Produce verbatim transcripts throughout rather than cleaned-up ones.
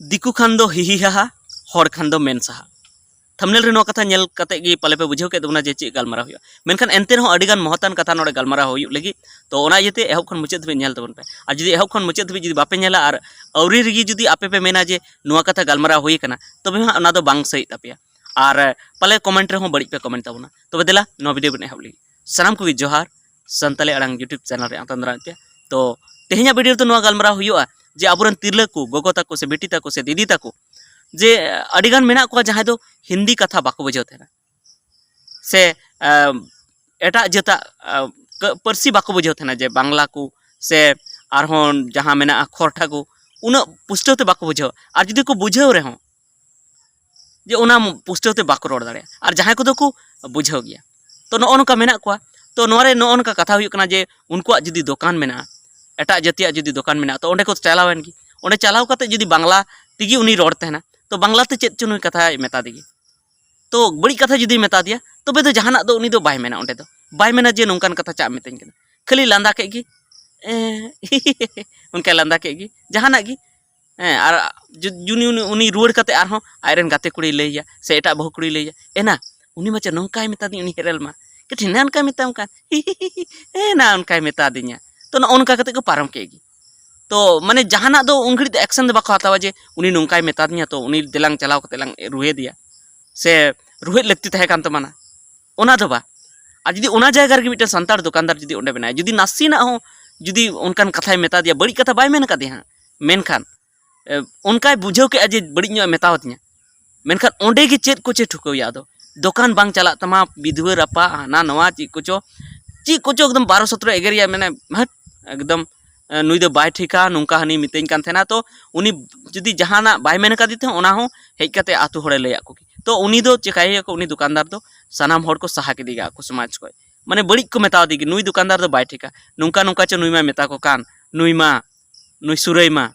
ᱫᱤᱠᱩ ᱠᱷᱟᱱ ᱫᱚ ᱦᱤᱦᱤ ᱦᱟᱦᱟ, ᱦᱚᱲ ᱠᱷᱟᱱ ᱫᱚ ᱢᱮᱱ ᱥᱟᱦᱟ᱾ ᱛᱷᱟᱢᱵᱽᱱᱮᱞ ᱨᱮ ᱱᱚᱣᱟ ᱠᱟᱛᱷᱟ ᱧᱮᱞ ᱠᱟᱛᱮ ᱜᱮ ᱯᱟᱞᱮ ᱯᱮ ᱵᱩᱡᱷᱟᱹᱣ ᱠᱮᱫ ᱛᱟᱵᱚᱱᱟ ᱡᱮ ᱪᱮᱫ ᱜᱟᱞᱢᱟᱨᱟᱣ ᱦᱩᱭᱩᱜᱼᱟ, ᱢᱮᱱᱠᱷᱟᱱ ᱮᱱᱛᱮ ᱨᱮᱦᱚᱸ ᱟᱹᱰᱤ ᱜᱟᱱ ᱢᱚᱦᱚᱛᱟᱱ ᱠᱟᱛᱷᱟ ᱱᱚᱰᱮ ᱜᱟᱞᱢᱟᱨᱟᱣ ᱦᱩᱭᱩᱜ ᱞᱟᱹᱜᱤᱫ᱾ ᱛᱚ ᱚᱱᱟ ᱤᱭᱟᱹᱛᱮ ᱮᱦᱚᱵ ᱠᱷᱚᱱ ᱢᱩᱪᱟᱹᱫ ᱫᱷᱟᱹᱵᱤᱡ ᱧᱮᱞ ᱛᱟᱵᱚᱱ ᱯᱮ᱾ ᱟᱨ ᱡᱩᱫᱤ ᱮᱦᱚᱵ ᱠᱷᱚᱱ ᱢᱩᱪᱟᱹᱫ ᱫᱷᱟᱹᱵᱤᱡ ᱡᱩᱫᱤ ᱵᱟᱯᱮ ᱧᱮᱞᱟ ᱟᱨ ᱟᱹᱣᱨᱤ ᱨᱮᱜᱮ ᱡᱩᱫᱤ ᱟᱯᱮ ᱯᱮ ᱢᱮᱱᱟ ᱡᱮ ᱱᱚᱣᱟ ᱠᱟᱛᱷᱟ ᱜᱟᱞᱢᱟᱨᱟᱣ ᱦᱩᱭ ᱟᱠᱟᱱᱟ, ᱛᱚᱵᱮ ᱦᱟᱸᱜ ᱚᱱᱟ ᱫᱚ ᱵᱟᱝ ᱥᱟᱹᱦᱤᱜ ᱛᱟᱯᱮᱭᱟ᱾ ᱟᱨ ᱯᱟᱞᱮ ᱠᱚᱢᱮᱱᱴ ᱨᱮᱦᱚᱸ ᱵᱟᱹᱲᱤᱡ ᱯᱮ ᱠᱚᱢᱮᱱᱴ ᱛᱟᱵᱚᱱᱟ᱾ ᱛᱚᱵᱮ ᱫᱮᱞᱟ, ᱱᱚᱣᱟ ᱵᱷᱤᱰᱤᱭᱳ ᱵᱚᱱ ᱮᱦᱚᱵ ᱞᱮᱜᱮ᱾ ᱥᱟᱱᱟᱢ ᱠᱚᱜᱮ ᱡᱚᱦᱟᱨ, ᱥᱟᱱᱛᱟᱲᱤ ᱟᱲᱟᱝ YouTube ᱪᱮᱱᱮᱞ ᱨᱮ ᱟᱛᱟᱝ ᱫᱟᱨᱟᱢ ᱯᱮ᱾ ᱛᱚ ᱛᱮᱦᱮᱧᱟᱜ ᱵᱷᱤᱰᱤᱭᱳ ᱨᱮᱫᱚ ᱱᱚᱣᱟ ᱜᱟᱞᱢᱟᱨᱟᱣ ᱦᱩᱭᱩᱜᱼᱟ ᱡᱮ ᱟᱵᱚᱨᱮᱱ ᱛᱤᱨᱞᱟᱹ ᱠᱚ, ᱜᱚᱜᱚ ᱛᱟᱠᱚ ᱥᱮ ᱵᱤᱴᱤ ᱛᱟᱠᱚ ᱥᱮ ᱫᱤᱫᱤ ᱛᱟᱠᱚ, ᱡᱮ ᱟᱹᱰᱤᱜᱟᱱ ᱢᱮᱱᱟᱜ ᱠᱚᱣᱟ ᱡᱟᱦᱟᱸᱭ ᱫᱚ ᱦᱤᱱᱫᱤ ᱠᱟᱛᱷᱟ ᱵᱟᱠᱚ ᱵᱩᱡᱷᱟᱹᱣ ᱛᱟᱦᱮᱱᱟ, ᱥᱮ ᱟᱢ, ᱮᱴᱟᱜ ᱡᱟᱹᱛᱟᱜ ᱟᱢ, ᱠᱟᱹ- ᱯᱟᱹᱨᱥᱤ ᱵᱟᱠᱚ ᱵᱩᱡᱷᱟᱹᱣ ᱛᱟᱦᱮᱱᱟ, ᱡᱮ ᱵᱟᱝᱞᱟ ᱠᱚ ᱥᱮ ᱟᱨᱦᱚᱸ ᱡᱟᱦᱟᱸ ᱢᱮᱱᱟᱜᱼᱟ ᱠᱷᱚᱨᱴᱷᱟ ᱠᱚ, ᱩᱱᱟᱹᱜ ᱯᱩᱥᱴᱟᱹᱣ ᱛᱮ ᱵᱟᱠᱚ ᱵᱩᱡᱷᱟᱹᱣᱟ᱾ ᱟᱨ ᱡᱩᱫᱤ ᱠᱚ ᱵᱩᱡᱷᱟᱹᱣ ᱨᱮᱦᱚᱸ, ᱡᱮ ᱚᱱᱟ ᱯᱩᱥᱴᱟᱹᱣ ᱛᱮ ᱵᱟᱠᱚ ᱨᱚᱲ ᱫᱟᱲᱮᱭᱟᱜᱼᱟ᱾ ᱟᱨ ᱡᱟᱦᱟᱸᱭ ᱠᱚᱫᱚ ᱠᱚ ᱵᱩᱡᱷᱟᱹᱣ ᱜᱮᱭᱟ᱾ ᱛᱚ ᱱᱚᱜᱼᱚ ᱱᱚᱝᱠᱟ ᱢᱮᱱᱟᱜ ᱠᱚᱣᱟ᱾ ᱛᱚ ᱱᱚᱣᱟ ᱨᱮ ᱱᱚᱜᱼᱚ ᱱᱚᱝᱠᱟ ᱠᱟᱛᱷᱟ ᱦᱩᱭᱩᱜ ᱠᱟᱱᱟ ᱡᱮ ᱩᱱᱠᱩᱣᱟᱜ ᱡᱩᱫᱤ ᱫᱚᱠᱟᱱ ᱢᱮᱱᱟᱜᱼᱟ, ᱮᱴᱟᱜ ᱡᱟᱹᱛᱤᱭᱟᱜ ᱡᱩᱫᱤ ᱫᱚᱠᱟᱱ ᱢᱮᱱᱟᱜᱼᱟ, ᱛᱚ ᱚᱸᱰᱮ ᱠᱚ ᱪᱟᱞᱟᱣᱮᱱ ᱜᱮ᱾ ᱚᱸᱰᱮ ᱪᱟᱞᱟᱣ ᱠᱟᱛᱮ ᱡᱩᱫᱤ ᱵᱟᱝᱞᱟ ᱛᱮᱜᱮ ᱩᱱᱤ ᱨᱚᱲ ᱛᱟᱦᱮᱱᱟ, ᱛᱚ ᱵᱟᱝᱞᱟ ᱛᱮ ᱪᱮᱫ ᱪᱚ ᱱᱩᱭ ᱠᱟᱛᱷᱟᱭ ᱢᱮᱛᱟ ᱫᱮ ᱜᱮ᱾ ᱛᱚ ᱵᱟᱹᱲᱤᱡ ᱠᱟᱛᱷᱟ ᱡᱩᱫᱤᱭ ᱢᱮᱛᱟ ᱫᱮᱭᱟ, ᱛᱚᱵᱮ ᱫᱚ ᱡᱟᱦᱟᱱᱟᱜ ᱫᱚ ᱩᱱᱤ ᱫᱚ ᱵᱟᱭ ᱢᱮᱱᱟ᱾ ᱚᱸᱰᱮ ᱫᱚ ᱵᱟᱭ ᱢᱮᱱᱟ ᱡᱮ ᱱᱚᱝᱠᱟᱱ ᱠᱟᱛᱷᱟ ᱪᱟᱜ ᱮᱢ ᱢᱮᱛᱟᱹᱧ ᱠᱟᱱᱟ᱾ ᱠᱷᱟᱹᱞᱤ ᱞᱟᱸᱫᱟ ᱠᱮᱫ ᱜᱮ, ᱮᱸ, ᱚᱱᱠᱟᱭ ᱞᱟᱸᱫᱟ ᱠᱮᱫ ᱜᱮ, ᱡᱟᱦᱟᱱᱟᱜ ᱜᱮ᱾ ᱦᱮᱸ, ᱟᱨ ᱡᱩ- ᱡᱩᱱᱤ ᱩᱱᱤ, ᱩᱱᱤ ᱨᱩᱣᱟᱹᱲ ᱠᱟᱛᱮ ᱟᱨᱦᱚᱸ ᱟᱡᱨᱮᱱ ᱜᱟᱛᱮ ᱠᱩᱲᱤᱭ ᱞᱟᱹᱭᱟ ᱥᱮ ᱮᱴᱟᱜ ᱵᱟᱹᱦᱩ ᱠᱩᱲᱤᱭ ᱞᱟᱹᱭᱟ, "ᱮᱱᱟ, ᱩᱱᱤ ᱢᱟ ᱪᱮᱫ ᱱᱚᱝᱠᱟᱭ ᱢᱮᱛᱟᱫᱤᱧ, ᱩᱱᱤ ᱦᱮᱨᱮᱞ ᱢᱟ ᱠᱟᱹᱴᱤᱡ ᱦᱮᱱᱟ ᱚᱱᱠᱟᱭ ᱢᱮᱛᱟᱢ ᱠᱟᱱ, ᱦᱮᱱᱟ ᱚᱱᱠᱟᱭ ᱢᱮᱛᱟᱫᱤᱧᱟ᱾" ᱛᱚ ᱱᱚᱜᱼᱚ ᱱᱚᱝᱠᱟ ᱠᱟᱛᱮ ᱠᱚ ᱯᱟᱨᱚᱢ ᱠᱮᱫ ᱜᱮ᱾ ᱛᱚ ᱢᱟᱱᱮ ᱡᱟᱦᱟᱱᱟᱜ ᱫᱚ ᱩᱱ ᱜᱷᱟᱹᱲᱤᱡ ᱫᱚ ᱮᱠᱥᱮᱱ ᱫᱚ ᱵᱟᱠᱚ ᱦᱟᱛᱟᱣᱟ ᱡᱮ ᱩᱱᱤ ᱱᱚᱝᱠᱟᱭ ᱢᱮᱛᱟᱫᱤᱧᱟ, ᱛᱚ ᱩᱱᱤ ᱫᱮᱞᱟᱝ ᱪᱟᱞᱟᱣ ᱠᱟᱛᱮ ᱞᱟᱝ ᱨᱩᱦᱮᱫᱮᱭᱟ ᱥᱮ ᱨᱩᱦᱮᱫ ᱞᱟᱹᱠᱛᱤ ᱛᱟᱦᱮᱸ ᱠᱟᱱ ᱛᱟᱵᱚᱱᱟ, ᱚᱱᱟ ᱫᱚ ᱵᱟᱝ᱾ ᱟᱨ ᱡᱩᱫᱤ ᱚᱱᱟ ᱡᱟᱭᱜᱟ ᱨᱮᱜᱮ ᱢᱤᱫᱴᱮᱱ ᱥᱟᱱᱛᱟᱲ ᱫᱚᱠᱟᱱᱫᱟᱨ ᱡᱩᱫᱤ ᱚᱸᱰᱮ ᱢᱮᱱᱟᱭᱟ, ᱡᱩᱫᱤ ᱱᱟᱥᱮᱱᱟᱜ ᱦᱚᱸ ᱡᱩᱫᱤ ᱚᱱᱠᱟᱱ ᱠᱟᱛᱷᱟᱭ ᱢᱮᱛᱟ ᱫᱮᱭᱟ, ᱵᱟᱹᱲᱤᱡ ᱠᱟᱛᱷᱟ ᱵᱟᱭ ᱢᱮᱱ ᱠᱟᱫᱮᱭᱟ ᱦᱟᱸᱜ, ᱢᱮᱱᱠᱷᱟᱱ ᱮ, ᱚᱱᱠᱟᱭ ᱵᱩᱡᱷᱟᱹᱣ ᱠᱮᱫᱼᱟ ᱡᱮ ᱵᱟᱹᱲᱤᱡ ᱧᱚᱜ ᱮ ᱢᱮᱛᱟᱣ ᱫᱤᱧᱟ, ᱢᱮᱱᱠᱷᱟᱱ ᱚᱸᱰᱮ ᱜᱮ ᱪᱮᱫ ᱠᱚᱪᱚᱭ ᱴᱷᱩᱠᱟᱹᱣᱮᱭᱟ᱾ ᱟᱫᱚ ᱫᱚᱠᱟᱱ ᱵᱟᱝ ᱪᱟᱞᱟᱜ ᱛᱟᱢᱟ, ᱵᱤᱫᱷᱣᱟᱹ ᱨᱟᱯᱟᱜ, ᱦᱟᱱᱟ ᱱᱚᱣᱟ ᱪᱮᱫ ᱠᱚᱪᱚ, ᱪᱮᱫ ᱠᱚᱪᱚ ᱮᱠᱫᱚᱢ ᱵᱟᱨᱚ ᱥᱚᱛᱨᱚ ᱮᱜᱮᱨᱮᱭᱟ, ᱢᱟᱱᱮ ᱦᱟᱹᱴ, ᱮᱠᱫᱚᱢ, ᱮ, ᱱᱩᱭ ᱫᱚ ᱵᱟᱭ ᱴᱷᱤᱠᱟ, ᱱᱚᱝᱠᱟ ᱦᱟᱹᱱᱤ ᱢᱤᱛᱟᱹᱧ ᱠᱟᱱ ᱛᱟᱦᱮᱱᱟ᱾ ᱛᱚ ᱩᱱᱤ ᱡᱩᱫᱤ ᱡᱟᱦᱟᱱᱟᱜ ᱵᱟᱭ ᱢᱮᱱ ᱠᱟᱫᱮ ᱛᱮᱦᱚᱸ, ᱚᱱᱟ ᱦᱚᱸ ᱦᱮᱡ ᱠᱟᱛᱮ ᱟᱛᱳ ᱦᱚᱲᱮ ᱞᱟᱹᱭᱟᱫ ᱠᱚᱜᱮ᱾ ᱛᱚ ᱩᱱᱤ ᱫᱚ ᱪᱮᱠᱟᱭᱮᱭᱟ ᱠᱚ, ᱩᱱᱤ ᱫᱚᱠᱟᱱᱫᱟᱨ ᱫᱚ ᱥᱟᱱᱟᱢ ᱦᱚᱲ ᱠᱚ ᱥᱟᱦᱟ ᱠᱮᱫᱮ ᱜᱮᱭᱟ ᱟᱠᱚ ᱥᱚᱢᱟᱡᱽ ᱠᱷᱚᱡ᱾ ᱢᱟᱱᱮ ᱵᱟᱹᱲᱤᱡ ᱠᱚ ᱢᱮᱛᱟᱣ ᱫᱮ ᱜᱮ, "ᱱᱩᱭ ᱫᱚᱠᱟᱱᱫᱟᱨ ᱫᱚ ᱵᱟᱭ ᱴᱷᱤᱠᱟ, ᱱᱚᱝᱠᱟ ᱱᱚᱝᱠᱟ ᱪᱚ ᱱᱩᱭ ᱢᱟᱭ ᱢᱮᱛᱟ ᱠᱚ ᱠᱟᱱ, ᱱᱩᱭ ᱢᱟ, ᱱᱩᱭ ᱥᱩᱨᱟᱹᱭ ᱢᱟ᱾"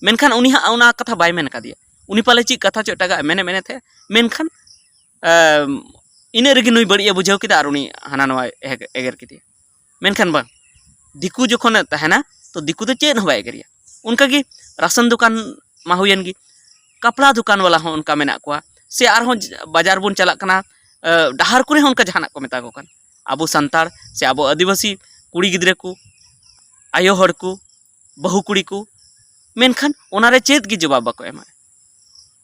ᱢᱮᱱᱠᱷᱟᱱ ᱩᱱᱤ ᱦᱟᱸᱜ ᱚᱱᱟ ᱠᱟᱛᱷᱟ ᱵᱟᱭ ᱢᱮᱱ ᱠᱟᱫᱮᱭᱟ᱾ ᱩᱱᱤ ᱯᱟᱞᱮ ᱪᱮᱫ ᱠᱟᱛᱷᱟ ᱪᱚ ᱮᱴᱟᱜᱟᱜ ᱮ ᱢᱮᱱᱮ ᱢᱮᱱᱮ ᱛᱟᱦᱮᱸᱫ, ᱢᱮᱱᱠᱷᱟᱱ, ᱮᱢ, ᱤᱱᱟᱹᱜ ᱨᱮᱜᱮ ᱱᱩᱭ ᱵᱟᱹᱲᱤᱡ ᱮ ᱵᱩᱡᱷᱟᱹᱣ ᱠᱮᱫᱟ ᱟᱨ ᱩᱱᱤ ᱦᱟᱱᱟ ᱱᱚᱣᱟᱭ ᱮᱜ-, ᱮᱜᱮᱨ ᱠᱮᱫᱮᱭᱟ᱾ ᱢᱮᱱᱠᱷᱟᱱ ᱵᱟᱝ, ᱫᱤᱠᱩ ᱡᱚᱠᱷᱚᱱᱮ ᱛᱟᱦᱮᱱᱟ, ᱛᱚ ᱫᱤᱠᱩ ᱫᱚ ᱪᱮᱫ ᱦᱚᱸ ᱵᱟᱭ ᱮᱜᱮᱨᱮᱭᱟ᱾ ᱚᱱᱠᱟᱜᱮ ᱨᱟᱥᱚᱱ ᱫᱚᱠᱟᱱ ᱢᱟ ᱦᱩᱭᱮᱱ ᱜᱮ, ᱠᱟᱯᱲᱟ ᱫᱚᱠᱟᱱ ᱵᱟᱞᱟ ᱦᱚᱸ ᱚᱱᱠᱟ ᱢᱮᱱᱟᱜ ᱠᱚᱣᱟ, ᱥᱮ ᱟᱨᱦᱚᱸ ᱵᱟᱡᱟᱨ ᱵᱚᱱ ᱪᱟᱞᱟᱜ ᱠᱟᱱᱟ, ᱰᱟᱦᱟᱨ ᱠᱚᱨᱮ ᱦᱚᱸ ᱚᱱᱠᱟ ᱡᱟᱦᱟᱱᱟᱜ ᱠᱚ ᱢᱮᱛᱟ ᱠᱚ ᱠᱟᱱ᱾ ᱟᱵᱚ ᱥᱟᱱᱛᱟᱲ ᱥᱮ ᱟᱵᱚ ᱟᱹᱫᱤᱵᱟᱹᱥᱤ ᱠᱩᱲᱤ ᱜᱤᱫᱽᱨᱟᱹ ᱠᱚ, ᱟᱭᱳ ᱦᱚᱲ ᱠᱚ, ᱵᱟᱹᱦᱩ ᱠᱩᱲᱤ ᱠᱚ, ᱢᱮᱱᱠᱷᱟᱱ ᱚᱱᱟᱨᱮ ᱪᱮᱫ ᱜᱮ ᱡᱚᱵᱟᱵ ᱵᱟᱠᱚ ᱮᱢᱟ᱾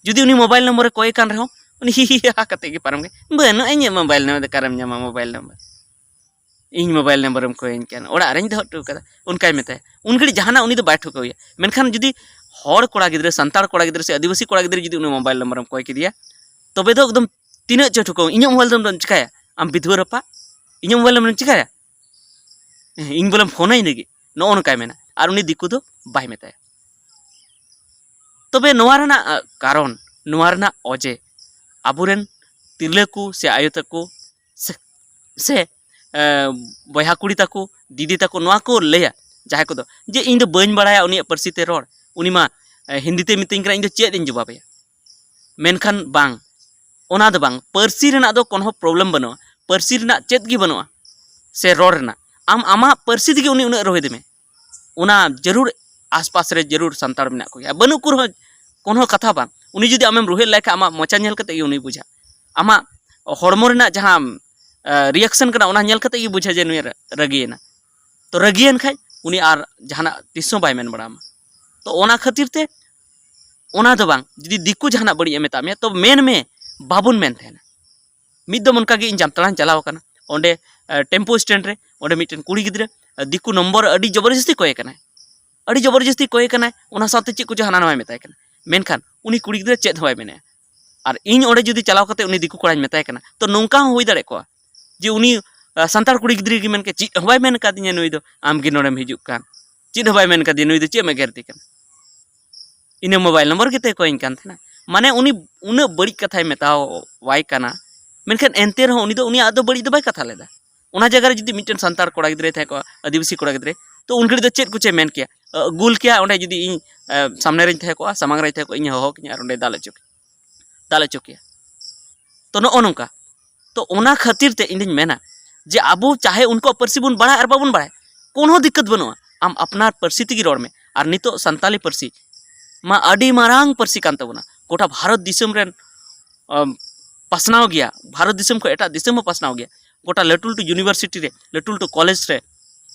ᱡᱩᱫᱤ ᱩᱱᱤ ᱢᱳᱵᱟᱭᱤᱞ ᱱᱚᱢᱵᱚᱨᱮ ᱠᱚᱭ ᱠᱟᱱ ᱨᱮᱦᱚᱸ, ᱩᱱᱤ ᱦᱤ ᱦᱤ ᱦᱟ ᱦᱟ ᱠᱟᱛᱮ ᱜᱮ ᱯᱟᱨᱚᱢ ᱜᱮ, "ᱵᱟᱹᱱᱩᱜᱼᱟ ᱤᱧᱟᱹᱜ ᱢᱳᱵᱟᱭᱤᱞ ᱱᱚᱢᱵᱚᱨ ᱫᱚ, ᱚᱠᱟᱨᱮᱢ ᱧᱟᱢᱟ ᱢᱳᱵᱟᱭᱤᱞ ᱱᱚᱢᱵᱚᱨ? ᱤᱧ ᱢᱳᱵᱟᱭᱤᱞ ᱱᱚᱢᱵᱚᱨᱮᱢ ᱠᱚᱭᱟᱹᱧ ᱠᱟᱱ, ᱚᱲᱟᱜ ᱨᱮᱧ ᱫᱚᱦᱚ ᱦᱚᱴᱚ ᱠᱟᱫᱟ", ᱚᱱᱠᱟᱭ ᱢᱮᱛᱟᱭᱟ᱾ ᱩᱱ ᱜᱷᱟᱹᱲᱤᱡ ᱡᱟᱦᱟᱱᱟᱜ ᱩᱱᱤ ᱫᱚ ᱵᱟᱭ ᱴᱷᱩᱠᱟᱹᱣᱮᱭᱟ᱾ ᱢᱮᱱᱠᱷᱟᱱ ᱡᱩᱫᱤ ᱦᱚᱲ ᱠᱚᱲᱟ ᱜᱤᱫᱽᱨᱟᱹ, ᱥᱟᱱᱛᱟᱲ ᱠᱚᱲᱟ ᱜᱤᱫᱽᱨᱟᱹ ᱥᱮ ᱟᱹᱫᱤᱵᱟᱹᱥᱤ ᱠᱚᱲᱟ ᱜᱤᱫᱽᱨᱟᱹ ᱡᱩᱫᱤ ᱩᱱᱤ ᱢᱳᱵᱟᱭᱤᱞ ᱱᱚᱢᱵᱚᱨᱮᱢ ᱠᱚᱭ ᱠᱮᱫᱮᱭᱟ, ᱛᱚᱵᱮ ᱫᱚ ᱮᱠᱫᱚᱢ ᱛᱤᱱᱟᱹᱜ ᱪᱚ ᱴᱷᱩᱠᱟᱹᱣ, "ᱤᱧᱟᱹᱜ ᱢᱳᱵᱟᱭᱤᱞ ᱫᱚᱢ ᱪᱤᱠᱟᱹᱭᱟ? ᱟᱢ ᱵᱤᱫᱷᱣᱟᱹ ᱨᱟᱯᱟᱜ, ᱤᱧᱟᱹᱜ ᱢᱳᱵᱟᱭᱤᱞ ᱱᱚᱢᱵᱚᱨᱮᱢ ᱪᱤᱠᱟᱹᱭᱟ? ᱤᱧ ᱵᱚᱞᱮᱢ ᱯᱷᱳᱱᱟᱹᱧ ᱞᱟᱹᱜᱤᱫ", ᱱᱚᱜᱼᱚ ᱱᱚᱝᱠᱟᱭ ᱢᱮᱱᱟ᱾ ᱟᱨ ᱩᱱᱤ ᱫᱤᱠᱩ ᱫᱚ ᱵᱟᱭ ᱢᱮᱛᱟᱭᱟ᱾ ᱛᱚᱵᱮ ᱱᱚᱣᱟ ᱨᱮᱱᱟᱜ, ᱟ, ᱠᱟᱨᱚᱱ, ᱱᱚᱣᱟ ᱨᱮᱱᱟᱜ ᱚᱡᱮ, ᱟᱵᱚᱨᱮᱱ ᱛᱤᱨᱞᱟᱹ ᱠᱚ ᱥᱮ ᱟᱭᱳ ᱛᱟᱠᱚ ᱥᱮ, ᱥᱮ, ᱮ, ᱵᱚᱭᱦᱟ ᱠᱩᱲᱤ ᱛᱟᱠᱚ, ᱫᱤᱫᱤ ᱛᱟᱠᱚ ᱱᱚᱣᱟ ᱠᱚ ᱞᱟᱹᱭᱟ ᱡᱟᱦᱟᱸᱭ ᱠᱚᱫᱚ, ᱡᱮ, "ᱤᱧ ᱫᱚ ᱵᱟᱹᱧ ᱵᱟᱲᱟᱭᱟ ᱩᱱᱤᱭᱟᱜ ᱯᱟᱹᱨᱥᱤ ᱛᱮ ᱨᱚᱲ, ᱩᱱᱤ ᱢᱟ, ᱮ, ᱦᱤᱱᱫᱤ ᱛᱮ ᱢᱤᱛᱟᱹᱧ ᱠᱟᱱᱟ, ᱤᱧ ᱫᱚ ᱪᱮᱫ ᱤᱧ ᱡᱚᱵᱟᱵᱮᱭᱟ?" ᱢᱮᱱᱠᱷᱟᱱ ᱵᱟᱝ, ᱚᱱᱟ ᱫᱚ ᱵᱟᱝ, ᱯᱟᱹᱨᱥᱤ ᱨᱮᱱᱟᱜ ᱫᱚ ᱠᱳᱱᱳ problem ᱵᱟᱹᱱᱩᱜᱼᱟ, ᱯᱟᱹᱨᱥᱤ ᱨᱮᱱᱟᱜ ᱪᱮᱫ ᱜᱮ ᱵᱟᱹᱱᱩᱜᱼᱟ, ᱥᱮ ᱨᱚᱲ ᱨᱮᱱᱟᱜ᱾ ᱟᱢ ᱟᱢᱟᱜ ᱯᱟᱹᱨᱥᱤ ᱛᱮᱜᱮ ᱩᱱᱤ ᱩᱱᱟᱹᱜ ᱨᱚᱦᱮᱫᱮ ᱢᱮ, ᱚᱱᱟ ᱡᱟᱹᱨᱩᱲ ᱟᱥᱯᱟᱥ ᱨᱮ ᱡᱟᱹᱨᱩᱲ ᱥᱟᱱᱛᱟᱲ ᱢᱮᱱᱟᱜ ᱠᱚᱜᱮᱭᱟ, ᱵᱟᱹᱱᱩᱜ ᱠᱚ ᱨᱮᱦᱚᱸ ᱠᱳᱱᱳ ᱠᱟᱛᱷᱟ ᱵᱟᱝ᱾ ᱩᱱᱤ ᱡᱩᱫᱤ ᱟᱢᱮᱢ ᱨᱚᱦᱮᱫ ᱞᱟᱭ ᱠᱷᱟᱱ, ᱟᱢᱟᱜ ᱢᱚᱪᱟ ᱧᱮᱞ ᱠᱟᱛᱮ ᱜᱮ ᱩᱱᱤ ᱵᱩᱡᱷᱟᱹᱜᱼᱟ, ᱟᱢᱟᱜ ᱦᱚᱲᱢᱚ ᱨᱮᱱᱟᱜ ᱡᱟᱦᱟᱸ, ᱮ, reaction ᱠᱟᱱᱟ, ᱚᱱᱟ ᱧᱮᱞ ᱠᱟᱛᱮ ᱜᱮ ᱵᱩᱡᱷᱟᱹᱜᱼᱟ ᱡᱮ ᱱᱩᱭ ᱨᱟ-, ᱨᱟᱹᱜᱤᱭᱮᱱᱟ᱾ ᱛᱚ ᱨᱟᱹᱜᱤᱭᱮᱱ ᱠᱷᱟᱡ ᱩᱱᱤ ᱟᱨ ᱡᱟᱦᱟᱱᱟᱜ ᱛᱤᱥ ᱦᱚᱸ ᱵᱟᱭ ᱢᱮᱱ ᱵᱟᱲᱟ ᱟᱢᱟ᱾ ᱛᱚ ᱚᱱᱟ ᱠᱷᱟᱹᱛᱤᱨ ᱛᱮ ᱚᱱᱟ ᱫᱚ ᱵᱟᱝ, ᱡᱩᱫᱤ ᱫᱤᱠᱩ ᱡᱟᱦᱟᱱᱟᱜ ᱵᱟᱹᱲᱤᱡ ᱮ ᱢᱮᱛᱟᱜ ᱢᱮᱭᱟ, ᱛᱚ ᱢᱮᱱ ᱢᱮ, ᱵᱟᱵᱚᱱ ᱢᱮᱱ ᱛᱟᱦᱮᱱᱟ᱾ ᱢᱤᱫ ᱫᱚᱢ ᱚᱱᱠᱟ ᱜᱮ ᱤᱧ ᱡᱟᱢᱛᱟᱲᱟᱧ ᱪᱟᱞᱟᱣ ᱟᱠᱟᱱᱟ, ᱚᱸᱰᱮ, ᱮ, tempo stand ᱨᱮ ᱚᱸᱰᱮ ᱢᱤᱫᱴᱮᱱ ᱠᱩᱲᱤ ᱜᱤᱫᱽᱨᱟᱹ, ᱮ, ᱫᱤᱠᱩ ᱱᱚᱢᱵᱚᱨ ᱟᱹᱰᱤ ᱡᱚᱵᱚᱨᱡᱚᱥᱛᱤ ᱠᱚᱭᱮ ᱠᱟᱱᱟᱭ, ᱟᱹᱰᱤ ᱡᱚᱵᱚᱨᱡᱚᱥᱛᱤ ᱠᱚᱭᱮ ᱠᱟᱱᱟᱭ, ᱚᱱᱟ ᱥᱟᱶᱛᱮ ᱪᱮᱫ ᱠᱚᱪᱚ ᱦᱟᱱᱟ ᱱᱟᱣᱟᱭ ᱢᱮᱛᱟᱭ ᱠᱟᱱᱟ, ᱢᱮᱱᱠᱷᱟᱱ ᱩᱱᱤ ᱠᱩᱲᱤ ᱜᱤᱫᱽᱨᱟᱹ ᱪᱮᱫ ᱦᱚᱸ ᱵᱟᱭ ᱢᱮᱱᱮᱜᱼᱟ᱾ ᱟᱨ ᱤᱧ ᱚᱸᱰᱮ ᱡᱩᱫᱤ ᱪᱟᱞᱟᱣ ᱠᱟᱛᱮ ᱩᱱᱤ ᱫᱤᱠᱩ ᱠᱚᱲᱟᱧ ᱢᱮᱛᱟᱭ ᱠᱟᱱᱟ, ᱛᱚ ᱱᱚᱝᱠᱟ ᱦᱚᱸ ᱦᱩᱭ ᱫᱟᱲᱮ ᱠᱚᱜᱼᱟ ᱡᱮ ᱩᱱᱤ, ᱟ, ᱥᱟᱱᱛᱟᱲ ᱠᱩᱲᱤ ᱜᱤᱫᱽᱨᱟᱹ ᱜᱮ ᱢᱮᱱ ᱠᱮᱫ, "ᱪᱮᱫ ᱦᱚᱸ ᱵᱟᱭ ᱢᱮᱱ ᱠᱟᱫᱤᱧᱟ ᱱᱩᱭ ᱫᱚ, ᱟᱢ ᱜᱮ ᱱᱚᱰᱮᱢ ᱦᱤᱡᱩᱜ ᱠᱟᱱ, ᱪᱮᱫ ᱦᱚᱸ ᱵᱟᱭ ᱢᱮᱱ ᱠᱟᱫᱤᱧᱟ ᱱᱩᱭ ᱫᱚ, ᱪᱮᱫ ᱮᱢ ᱮᱜᱮᱨ ᱫᱮ ᱠᱟᱱᱟ?" ᱤᱱᱟᱹ ᱢᱳᱵᱟᱭᱤᱞ ᱱᱚᱢᱵᱚᱨ ᱜᱮᱛᱟᱭ ᱠᱚᱭᱮᱧ ᱠᱟᱱ ᱛᱟᱦᱮᱱᱟ᱾ ᱢᱟᱱᱮ ᱩᱱᱤ ᱩᱱᱟᱹᱜ ᱵᱟᱹᱲᱤᱡ ᱠᱟᱛᱷᱟᱭ ᱢᱮᱛᱟᱣᱟᱭ ᱠᱟᱱᱟ, ᱢᱮᱱᱠᱷᱟᱱ ᱮᱱᱛᱮ ᱨᱮᱦᱚᱸ ᱩᱱᱤ ᱫᱚ ᱩᱱᱤᱭᱟᱜ ᱫᱚ ᱵᱟᱹᱲᱤᱡ ᱫᱚ ᱵᱟᱭ ᱠᱟᱛᱷᱟ ᱞᱮᱫᱟ᱾ ᱚᱱᱟ ᱡᱟᱭᱜᱟ ᱨᱮ ᱡᱩᱫᱤ ᱢᱤᱫᱴᱮᱱ ᱥᱟᱱᱛᱟᱲ ᱠᱚᱲᱟ ᱜᱤᱫᱽᱨᱟᱹᱭ ᱛᱟᱦᱮᱸ ᱠᱚᱜᱼᱟ, ᱟᱹᱫᱤᱵᱟᱹᱥᱤ ᱠᱚᱲᱟ ᱜᱤᱫᱽᱨᱟᱹ, ᱛᱚ ᱩᱱ ᱜᱷᱟᱹᱲᱤᱡ ᱫᱚ ᱪᱮᱫ ᱠᱚᱪᱚᱭ ᱢᱮᱱ ᱠᱮᱭᱟ, ᱟᱹ, ᱜᱩᱞ ᱠᱮᱭᱟ ᱚᱸᱰᱮ᱾ ᱡᱩᱫᱤ ᱤᱧ, ᱟᱹ, ᱥᱟᱢᱱᱮ ᱨᱮᱧ ᱛᱟᱦᱮᱸ ᱠᱚᱜᱼᱟ, ᱥᱟᱢᱟᱝ ᱨᱮᱧ ᱛᱟᱦᱮᱸ ᱠᱚᱜᱼᱟ, ᱤᱧ ᱦᱚᱦᱚ ᱠᱤᱧᱟ ᱟᱨ ᱚᱸᱰᱮ ᱫᱟᱞ ᱦᱚᱪᱚ ᱠᱤᱧᱟ, ᱫᱟᱞ ᱦᱚᱪᱚ ᱠᱮᱭᱟ᱾ ᱛᱚ ᱱᱚᱜᱼᱚ ᱱᱚᱝᱠᱟ᱾ ᱛᱚ ᱚᱱᱟ ᱠᱷᱟᱹᱛᱤᱨ ᱛᱮ ᱤᱧ ᱫᱩᱧ ᱢᱮᱱᱟ ᱡᱮ ᱟᱵᱚ ᱪᱟᱦᱮ ᱩᱱᱠᱩᱣᱟᱜ ᱯᱟᱹᱨᱥᱤ ᱵᱚᱱ ᱵᱟᱲᱟᱭ ᱟᱨ ᱵᱟᱵᱚᱱ ᱵᱟᱲᱟᱭ, ᱠᱳᱱᱳ ᱫᱤᱠᱠᱟᱹᱛ ᱵᱟᱹᱱᱩᱜᱼᱟ, ᱟᱢ ᱟᱯᱱᱟᱨ ᱯᱟᱹᱨᱥᱤ ᱛᱮᱜᱮ ᱨᱚᱲ ᱢᱮ᱾ ᱟᱨ ᱱᱤᱛᱚᱜ ᱥᱟᱱᱛᱟᱞᱤ ᱯᱟᱹᱨᱥᱤ ᱢᱟ ᱟᱹᱰᱤ ᱢᱟᱨᱟᱝ ᱯᱟᱹᱨᱥᱤ ᱠᱟᱱ ᱛᱟᱵᱚᱱᱟ, ᱜᱚᱴᱟ ᱵᱷᱟᱨᱚᱛ ᱫᱤᱥᱚᱢ ᱨᱮᱱ ᱟᱢ, ᱯᱟᱥᱱᱟᱣ ᱜᱮᱭᱟ, ᱵᱷᱟᱨᱚᱛ ᱫᱤᱥᱚᱢ ᱠᱷᱚᱱ ᱮᱴᱟᱜ ᱫᱤᱥᱚᱢ ᱦᱚᱸ ᱯᱟᱥᱱᱟᱣ ᱜᱮᱭᱟ, ᱜᱚᱴᱟ ᱞᱟᱹᱴᱩ ᱞᱟᱹᱴᱩ ᱤᱭᱩᱱᱤᱵᱷᱟᱨᱥᱤᱴᱤ ᱨᱮ, ᱞᱟᱹᱴᱩ ᱞᱟᱹᱴᱩ ᱠᱚᱞᱮᱡᱽ ᱨᱮ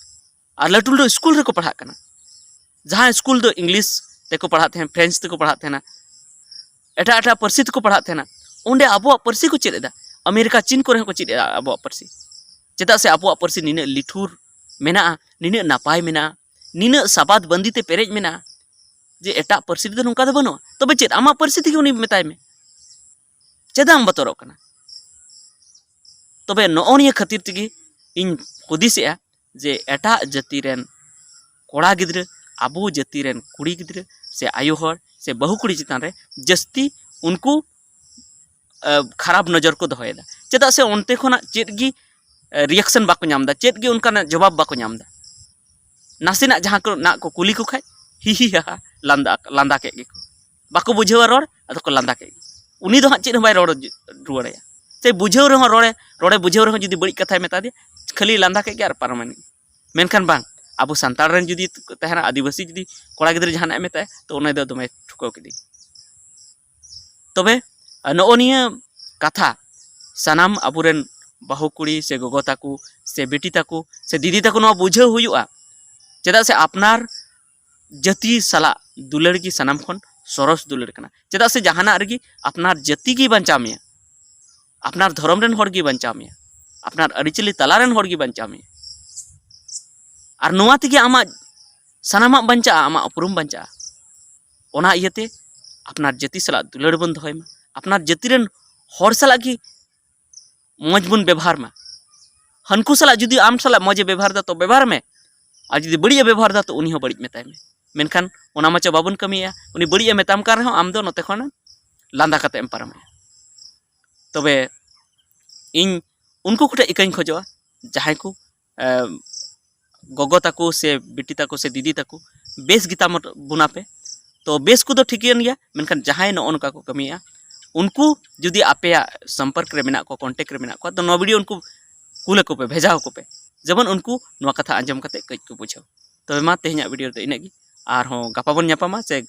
ᱟᱨ ᱞᱟᱹᱴᱩ ᱞᱟᱹᱴᱩ ᱥᱠᱩᱞ ᱨᱮᱠᱚ ᱯᱟᱲᱦᱟᱜ ᱠᱟᱱᱟ᱾ ᱡᱟᱦᱟᱸ ᱥᱠᱩᱞ ᱫᱚ ᱤᱝᱞᱤᱥ ᱛᱮᱠᱚ ᱯᱟᱲᱦᱟᱜ ᱛᱟᱦᱮᱸᱱ, ᱯᱷᱨᱮᱧᱪ ᱛᱮᱠᱚ ᱯᱟᱲᱦᱟᱜ ᱛᱟᱦᱮᱸᱱᱟ, ᱮᱴᱟᱜ ᱮᱴᱟᱜ ᱯᱟᱹᱨᱥᱤ ᱛᱮᱠᱚ ᱯᱟᱲᱦᱟᱜ ᱛᱟᱦᱮᱸᱱᱟ, ᱚᱸᱰᱮ ᱟᱵᱚᱣᱟᱜ ᱯᱟᱹᱨᱥᱤ ᱠᱚ ᱪᱮᱫ ᱮᱫᱟ᱾ ᱟᱢᱮᱨᱤᱠᱟ, ᱪᱤᱱ ᱠᱚᱨᱮ ᱦᱚᱸᱠᱚ ᱪᱮᱫ ᱮᱫᱟ ᱟᱵᱚᱣᱟᱜ ᱯᱟᱹᱨᱥᱤ᱾ ᱪᱮᱫᱟᱜ ᱥᱮ ᱟᱵᱚᱣᱟᱜ ᱯᱟᱹᱨᱥᱤ ᱱᱤᱱᱟᱹᱜ ᱞᱤᱴᱷᱩᱨ ᱢᱮᱱᱟᱜᱼᱟ, ᱱᱤᱱᱟᱹᱜ ᱱᱟᱯᱟᱭ ᱢᱮᱱᱟᱜᱼᱟ, ᱱᱤᱱᱟᱹᱜ ᱥᱟᱵᱟᱫ ᱵᱟᱹᱱᱫᱤ ᱛᱮ ᱯᱮᱨᱮᱡ ᱢᱮᱱᱟᱜᱼᱟ, ᱡᱮ ᱮᱴᱟᱜ ᱯᱟᱹᱨᱥᱤ ᱨᱮᱫᱚ ᱱᱚᱝᱠᱟ ᱫᱚ ᱵᱟᱹᱱᱩᱜᱼᱟ᱾ ᱛᱚᱵᱮ ᱪᱮᱫ, ᱟᱢᱟᱜ ᱯᱟᱹᱨᱥᱤ ᱛᱮᱜᱮ ᱩᱱᱤ ᱢᱮᱛᱟᱭ ᱢᱮ, ᱪᱮᱫᱟᱜ ᱮᱢ ᱵᱚᱛᱚᱨᱚᱜ ᱠᱟᱱᱟ? ᱛᱚᱵᱮ ᱱᱚᱜᱼᱚ ᱱᱤᱭᱟᱹ ᱠᱷᱟᱹᱛᱤᱨ ᱛᱮᱜᱮ ᱤᱧ ᱦᱩᱫᱤᱥᱮᱜᱼᱟ ᱡᱮ ᱮᱴᱟᱜ ᱡᱟᱹᱛᱤ ᱨᱮᱱ ᱠᱚᱲᱟ ᱜᱤᱫᱽᱨᱟᱹ ᱟᱵᱚ ᱡᱟᱹᱛᱤ ᱨᱮᱱ ᱠᱩᱲᱤ ᱜᱤᱫᱽᱨᱟᱹ ᱥᱮ ᱟᱭᱳ ᱦᱚᱲ ᱥᱮ ᱵᱟᱹᱦᱩ ᱠᱩᱲᱤ ᱪᱮᱛᱟᱱ ᱨᱮ ᱡᱟᱹᱥᱛᱤ ᱩᱱᱠᱩ, ᱟᱹ, ᱠᱷᱟᱨᱟᱯ ᱱᱚᱡᱚᱨ ᱠᱚ ᱫᱚᱦᱚᱭᱮᱫᱟ᱾ ᱪᱮᱫᱟᱜ ᱥᱮ ᱚᱱᱛᱮ ᱠᱷᱚᱱᱟᱜ ᱪᱮᱫ ᱜᱮ, ᱟᱹ, ᱨᱤᱭᱮᱠᱥᱚᱱ ᱵᱟᱠᱚ ᱧᱟᱢ ᱮᱫᱟ, ᱪᱮᱫ ᱜᱮ ᱚᱱᱠᱟᱱᱟᱜ ᱡᱚᱵᱟᱵ ᱵᱟᱠᱚ ᱧᱟᱢ ᱮᱫᱟ᱾ ᱱᱟᱥᱮᱱᱟᱜ ᱡᱟᱦᱟᱸ ᱠᱚ ᱱᱟᱜ ᱠᱚ ᱠᱩᱞᱤ ᱠᱚ ᱠᱷᱟᱡ ᱦᱤ ᱦᱤ ᱦᱟ ᱦᱟ ᱞᱟᱸᱫᱟ, ᱞᱟᱸᱫᱟ ᱠᱮᱫ ᱜᱮᱠᱚ, ᱵᱟᱠᱚ ᱵᱩᱡᱷᱟᱹᱣᱟ ᱨᱚᱲ, ᱟᱫᱚ ᱠᱚ ᱞᱟᱸᱫᱟ ᱠᱮᱫ ᱜᱮ᱾ ᱩᱱᱤ ᱫᱚ ᱦᱟᱸᱜ ᱪᱮᱫ ᱦᱚᱸ ᱵᱟᱭ ᱨᱚᱲ ᱨᱩᱣᱟᱹᱲᱟᱭᱟ᱾ ᱥᱮ ᱵᱩᱡᱷᱟᱹᱣ ᱨᱮᱦᱚᱸ ᱨᱚᱲᱮ, ᱨᱚᱲᱮ ᱵᱩᱡᱷᱟᱹᱣ ᱨᱮᱦᱚᱸ ᱡᱩᱫᱤ ᱵᱟᱹᱲᱤᱡ ᱠᱟᱛᱷᱟᱭ ᱢᱮᱛᱟ ᱫᱮᱭᱟ, ᱠᱷᱟᱹᱞᱤ ᱞᱟᱸᱫᱟ ᱠᱮᱫ ᱜᱮ ᱟᱨ ᱯᱟᱨᱚᱢᱮᱱ ᱜᱮ᱾ ᱢᱮᱱᱠᱷᱟᱱ ᱵᱟᱝ, ᱟᱵᱚ ᱥᱟᱱᱛᱟᱲ ᱨᱮᱱ ᱡᱩᱫᱤ ᱛᱟᱦᱮᱱᱟ, ᱟᱹᱫᱤᱵᱟᱹᱥᱤ ᱡᱩᱫᱤ ᱠᱚᱲᱟ ᱜᱤᱫᱽᱨᱟᱹ ᱡᱟᱦᱟᱱᱟᱜ ᱮ ᱢᱮᱛᱟᱭᱟ, ᱛᱚ ᱩᱱᱤ ᱫᱚ ᱫᱚᱢᱮ ᱴᱷᱩᱠᱟᱹᱣ ᱠᱮᱫᱮ᱾ ᱛᱚᱵᱮ, ᱟᱨ ᱱᱚᱜᱼᱚ ᱱᱤᱭᱟᱹ ᱠᱟᱛᱷᱟ ᱥᱟᱱᱟᱢ ᱟᱵᱚᱨᱮᱱ ᱵᱟᱹᱦᱩ ᱠᱩᱲᱤ ᱥᱮ ᱜᱚᱜᱚ ᱛᱟᱠᱚ ᱥᱮ ᱵᱤᱴᱤ ᱛᱟᱠᱚ ᱥᱮ ᱫᱤᱫᱤ ᱛᱟᱠᱚ ᱱᱚᱣᱟ ᱵᱩᱡᱷᱟᱹᱣ ᱦᱩᱭᱩᱜᱼᱟ᱾ ᱪᱮᱫᱟᱜ ᱥᱮ ᱟᱯᱱᱟᱨ ᱡᱟᱹᱛᱤ ᱥᱟᱞᱟᱜ ᱫᱩᱞᱟᱹᱲ ᱜᱮ ᱥᱟᱱᱟᱢ ᱠᱷᱚᱱ ᱥᱚᱨᱚᱥ ᱫᱩᱞᱟᱹᱲ ᱠᱟᱱᱟ᱾ ᱪᱮᱫᱟᱜ ᱥᱮ ᱡᱟᱦᱟᱱᱟᱜ ᱨᱮᱜᱮ ᱟᱯᱱᱟᱨ ᱡᱟᱹᱛᱤ ᱜᱮ ᱵᱟᱧᱪᱟᱣ ᱢᱮᱭᱟ, ᱟᱯᱱᱟᱨ ᱫᱷᱚᱨᱚᱢ ᱨᱮᱱ ᱦᱚᱲ ᱜᱮ ᱵᱟᱧᱪᱟᱣ ᱢᱮᱭᱟ, ᱟᱯᱱᱟᱨ ᱟᱹᱨᱤᱪᱟᱹᱞᱤ ᱛᱟᱞᱟ ᱨᱮᱱ ᱦᱚᱲ ᱜᱮ ᱵᱟᱧᱪᱟᱣ ᱢᱮᱭᱟ᱾ ᱟᱨ ᱱᱚᱣᱟ ᱛᱮᱜᱮ ᱟᱢᱟᱜ ᱥᱟᱱᱟᱢᱟᱜ ᱵᱟᱧᱪᱟᱜᱼᱟ, ᱟᱢᱟᱜ ᱩᱯᱨᱩᱢ ᱵᱟᱧᱪᱟᱜᱼᱟ᱾ ᱚᱱᱟ ᱤᱭᱟᱹᱛᱮ ᱟᱯᱱᱟᱨ ᱡᱟᱹᱛᱤ ᱥᱟᱞᱟᱜ ᱫᱩᱞᱟᱹᱲ ᱵᱚᱱ ᱫᱚᱦᱚᱭ ᱢᱟ, ᱟᱯᱱᱟᱨ ᱡᱟᱹᱛᱤ ᱨᱮᱱ ᱦᱚᱲ ᱥᱟᱞᱟᱜ ᱜᱮ ᱢᱚᱡᱽ ᱵᱚᱱ ᱵᱮᱵᱚᱦᱟᱨ ᱢᱟ᱾ ᱦᱟᱹᱱᱠᱩ ᱥᱟᱞᱟᱜ ᱡᱩᱫᱤ ᱟᱢ ᱥᱟᱞᱟᱜ ᱢᱚᱡᱽ ᱮ ᱵᱮᱵᱚᱦᱟᱨ ᱮᱫᱟ ᱛᱚ ᱵᱮᱵᱚᱦᱟᱨ ᱢᱮ, ᱟᱨ ᱡᱩᱫᱤ ᱵᱟᱹᱲᱤᱡ ᱮ ᱵᱮᱵᱚᱦᱟᱨ ᱮᱫᱟ ᱛᱚ ᱩᱱᱤ ᱦᱚᱸ ᱵᱟᱹᱲᱤᱡ ᱢᱮᱛᱟᱭ ᱢᱮ᱾ ᱢᱮᱱᱠᱷᱟᱱ ᱚᱱᱟ ᱢᱟᱪᱚ ᱵᱟᱵᱚᱱ ᱠᱟᱹᱢᱤᱭᱮᱫᱼᱟ᱾ ᱩᱱᱤ ᱵᱟᱹᱲᱤᱡ ᱮ ᱢᱮᱛᱟᱢ ᱠᱟᱱ ᱨᱮᱦᱚᱸ ᱟᱢ ᱫᱚ ᱱᱚᱛᱮ ᱠᱷᱚᱱ ᱞᱟᱸᱫᱟ ᱠᱟᱛᱮ ᱮᱢ ᱯᱟᱨᱚᱢᱮᱭᱟ᱾ ᱛᱚᱵᱮ ᱤᱧ ᱩᱱᱠᱩ ᱠᱚᱴᱷᱮᱱ ᱤᱠᱟᱹᱧ ᱠᱷᱚᱡᱚᱜᱼᱟ, ᱡᱟᱦᱟᱸᱭ ᱠᱚ, ᱮ, ᱜᱚᱜᱚ ᱛᱟᱠᱚ ᱥᱮ ᱵᱤᱴᱤ ᱛᱟᱠᱚ ᱥᱮ ᱫᱤᱫᱤ ᱛᱟᱠᱚ ᱵᱮᱥ ᱜᱮᱛᱟ ᱵᱚᱱᱟ ᱯᱮ᱾ ᱛᱚ ᱵᱮᱥ ᱠᱚᱫᱚ ᱴᱷᱤᱠᱟᱹᱱ ᱜᱮᱭᱟ, ᱢᱮᱱᱠᱷᱟᱱ ᱡᱟᱦᱟᱸᱭ ᱱᱚᱜᱼᱚ ᱱᱚᱝᱠᱟ ᱠᱚ ᱠᱟᱹᱢᱤᱭᱮᱫᱼᱟ, ᱩᱱᱠᱩ ᱡᱩᱫᱤ ᱟᱯᱮᱭᱟᱜ ᱥᱚᱢᱯᱚᱨᱠ ᱨᱮ ᱢᱮᱱᱟᱜ ᱠᱚᱣᱟ, ᱠᱚᱱᱴᱮᱠᱴ ᱨᱮ ᱢᱮᱱᱟᱜ ᱠᱚᱣᱟ, ᱛᱚ ᱱᱚᱣᱟ ᱵᱷᱤᱰᱤᱭᱳ ᱩᱱᱠᱩ ᱠᱩᱞ ᱟᱠᱚ ᱯᱮ, ᱵᱷᱮᱡᱟ ᱟᱠᱚ ᱯᱮ, ᱡᱮᱢᱚᱱ ᱩᱱᱠᱩ ᱱᱚᱣᱟ ᱠᱟᱛᱷᱟ ᱟᱸᱡᱚᱢ ᱠᱟᱛᱮ ᱠᱟᱹᱡ ᱠᱚ ᱵᱩᱡᱷᱟᱹᱣ᱾ ᱛᱚᱵᱮ ᱢᱟ ᱛᱮᱦᱮᱧᱟᱜ ᱵᱷᱤᱰᱤᱭᱳ ᱨᱮᱫᱚ ᱤᱱᱟᱹᱜ ᱜᱮ, ᱟᱨᱦᱚᱸ ᱜᱟᱯᱟ ᱵᱚᱱ ᱧᱟᱯᱟᱢᱟ ᱥᱮ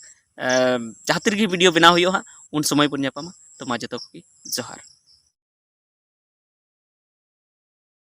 ᱡᱟᱦᱟᱸ ᱛᱤ ᱨᱮᱜᱮ ᱵᱷᱤᱰᱤᱭᱳ ᱵᱮᱱᱟᱣ ᱦᱩᱭᱩᱜᱼᱟ ᱦᱟᱸᱜ, ᱩᱱ ᱥᱚᱢᱚᱭ ᱵᱚᱱ ᱧᱟᱯᱟᱢᱟ᱾ ᱛᱚ ᱢᱟ ᱡᱚᱛᱚ ᱠᱚᱜᱮ ᱡᱚᱦᱟᱨ᱾